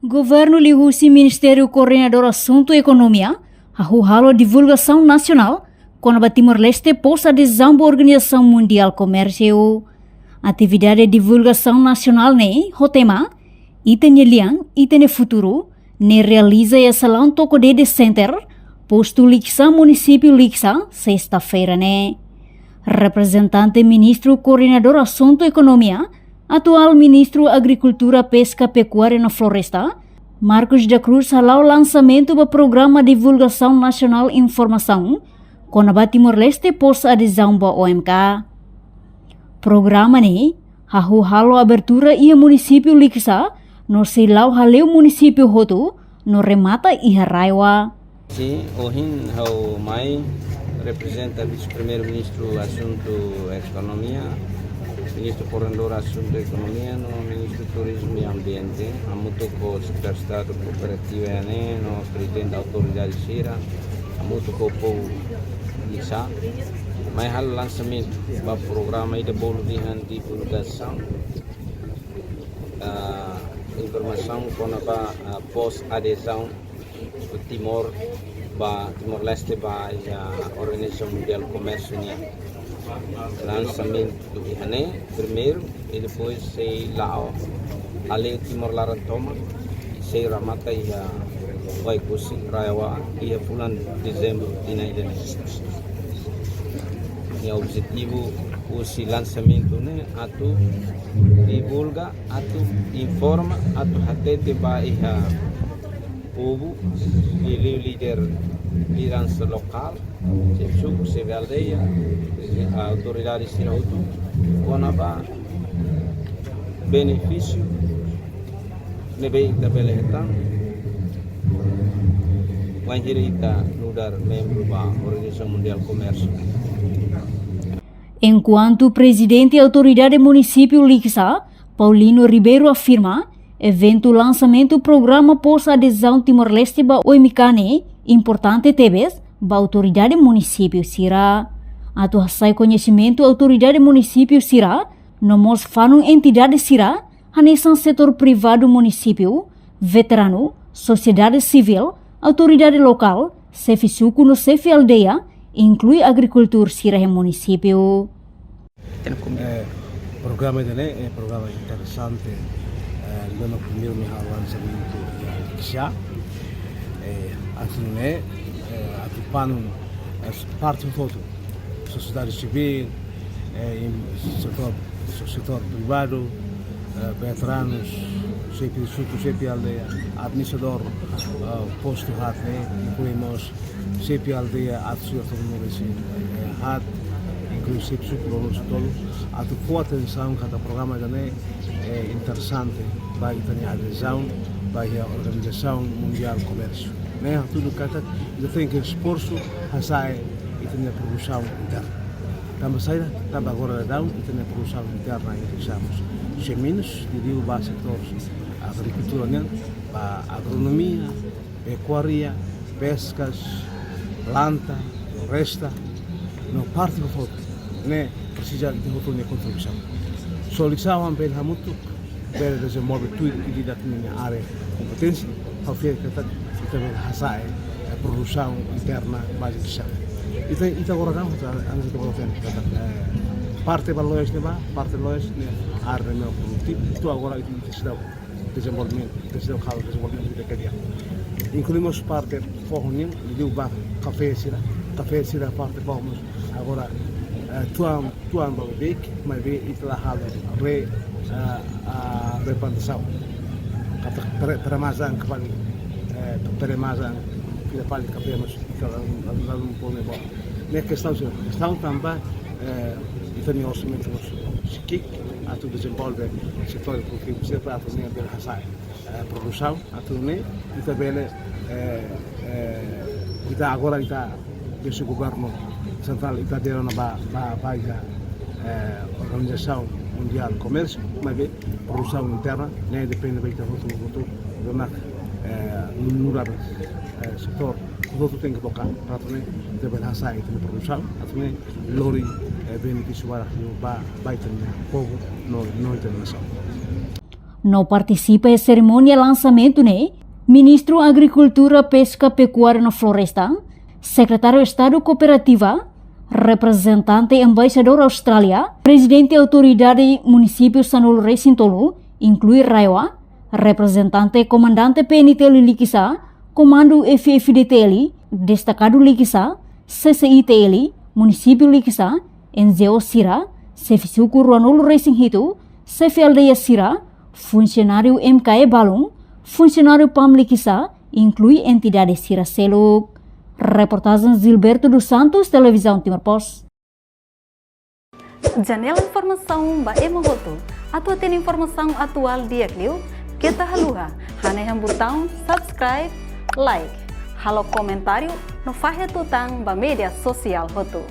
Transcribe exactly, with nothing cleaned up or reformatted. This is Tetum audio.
Governu liuhusi Ministériu Koordenadór Asuntu Ekonomia hahú halo divulgasaun nasionál kona-ba Timor-Leste pós adezaun ba Organizasaun Mundiál Komérsiu. Atividade divulgasaun nasionál ne'e ho tema Ita-nia Lian, Ita-nia Futuru ne'e realiza iha Salaun Toko Dede Center, Postu Likisá, Munisípiu Likisá, sesta-feira ne'e. Reprezentante Ministru Koordenadór Asuntu Ekonomia, atuál Ministru Agrikultura, Peska, Pekuária no Floresta, Marcos da Cruz, hala'o lansamentu ba programa divulgasaun nasionál informasaun kona-ba Timor-Leste pós adezaun ba O M K. Programa ne'e hahú halo abertura iha Munisípiu Likisá, no sei la'o hale'u munisípiu hotu, no remata iha RAEOA. Sin, ohin ha'u mai reprezenta Vise-Primeiru-Ministru Asuntu Ekonomia, Ministru Koordenadór Asuntu Ekonomia, no Ministru Turizmu i Ambiente, hamutuk ho Sekretáriu Estadu Kooperativa ne'e, no Prezidente Autoridade sira, hamutuk ho povu Likisá, mai halo lansamentu ba programa ida bolu dehan divulgasaun, ah, informasaun kona-ba, ah, pós adezaun Timor ba, Timor-Leste ba iha Organizasaun Mundiál Komérsiu nian. Lansamentu iha ne'e primeiru, i depois sei la'o hale'u Timor laran tomak, sei remata iha Oekusi, RAEOA, iha fulan Dezembru tinan ida-ne'e. Nia objetivu husi lansamentu ne'e atu divulga, atu informa, atu hatete ba iha povu, liuliu líder lideransa lokál, xefe suku, xefe aldeia, autoridade sira hotu, kona-ba benefísiu ne'ebé ita bele hetan wainhira ita nu'udar membru ba Organizasaun Mundiál Komérsiu. Enkuantu Prezidente Autoridade Munisípiu Likisá, Paulino Ribeiro afirma, eventu lansamentu programa pós adezaun Timor-Leste ba O M K ne'e importante tebes ba autoridade munisípiu sira. Atu hasa'e koñesimentu autoridade munisípiu sira, no mós fanun entidade sira, hanesan setór privadu munisípiu, veteranu, sosiedade sivíl, autoridade lokál, xefe suku no xefe aldeia, inklui agrikultór sira iha munisípiu. Eh, programa ida-ne'e, eh, programa interesante, eh, no primeiru imi halo lansamentu iha Likisá, eh, atu nune'e, eh, atu fanun, eh, parte hotu, sosiedade sivíl, eh, im-, setór, setór privadu, eh, veteranus, xefe suku, xefe aldeia, administradór, eh, postu haat ne'e, inklui mós xefe aldeia, atu sira tolu no resin, eh, haat, inklui xefe suku no resin tolu, atu fó atensaun katak programa ida-ne'e, eh, interesante ba ita-nia adezaun ba iha Organizasaun Mundiál Komérsiu. Ne'e hatudu katak ita tenke esforsu hasa'e ita-nia produsaun interna. Tanba saida? Tanba agora daudaun ita-nia produsaun interna ita usamos seminus, liuliu ba setór agrikultura nian, ba agronomia, pekuária, peskas, planta, floresta, no parte hotu-hotu ne'e presiza ita hotu nia kontribuisaun. Só Likisá mak bele hamutuk, bele dezenvolve tuir ida-idak nia área kompeténsia, ha'u fiar katak ita bele hasa'e, eh, produsaun interna ba Likisá. Ita, ita agora kan, ita, ita agora kan, katak, eh, parte ba lojas ne'ebá, parte lojas ne'e área ne'e produtivu, entaun agora ita, ita seidauk dezenvolvimentu, ita seidauk halo dezenvolvimentu ida ke di'ak. Inklui mós parte foho nian, liuliu ba kafé sira, kafé sira parte foho mós agora, eh, tuan, tuan ba beibeik, maibé ita la halo re, eh, eh, replantasaun. Katak pere-, peremazan kembali, eh, peremazan tidak paling kafé mós ita la, la, la, la pone ba. Ne'e kestaun sira, kestaun tanba, eh, ita-nia orsamentu mós ki'ik, atu dezenvolve setór produtivu sira atu nune'e bele hasa'e, eh, produsaun, atu nune'e ita bele, eh, eh, ita agora ita husi governu sentrál ita adere ona ba, ba, ba iha, eh, Organizasaun Mundiál Komérsiu, maibé produsaun interna ne'e depende ba ita hotu-hotu, mak, eh, nu'udar, eh, setór hotu tenke boka, para atu nune'e ita bele hasa'e ita-nia produsaun, atu nune'e lori, eh, benefísiu barak liu ba, ba ita-nia povu no, no ita-nia nasaun. No partisipa iha serimónia lansamentu ne'e, Ministru Agrikultura, Peska, Pekuária no Floresta, Sekretáriu Estadu Kooperativa, reprezentante Embaixadór Austrália, Prezidente Autoridade Munisípiu sanulu-resin-tolu, inklui RAEOA, reprezentante Komandante P N T L Likisá, Komandu F F D T L, Destakadu Likisá, C C I T L, Munisípiu Likisá, N G O sira, xefe suku ruanulu-resin-hitu, xefe aldeia sira, funsionáriu M K E balun, funsionáriu PAM Likisá, inklui entidade sira seluk. Reportajen Gilberto dos Santos, Televizaun Timor Post. Janela informasaun ba ema hotu. Atu hatene informasaun atuál di'ak liu, keta haluha hanehan butaun subscribe, like, halo komentáriu no fahe tutan ba média sosiál hotu.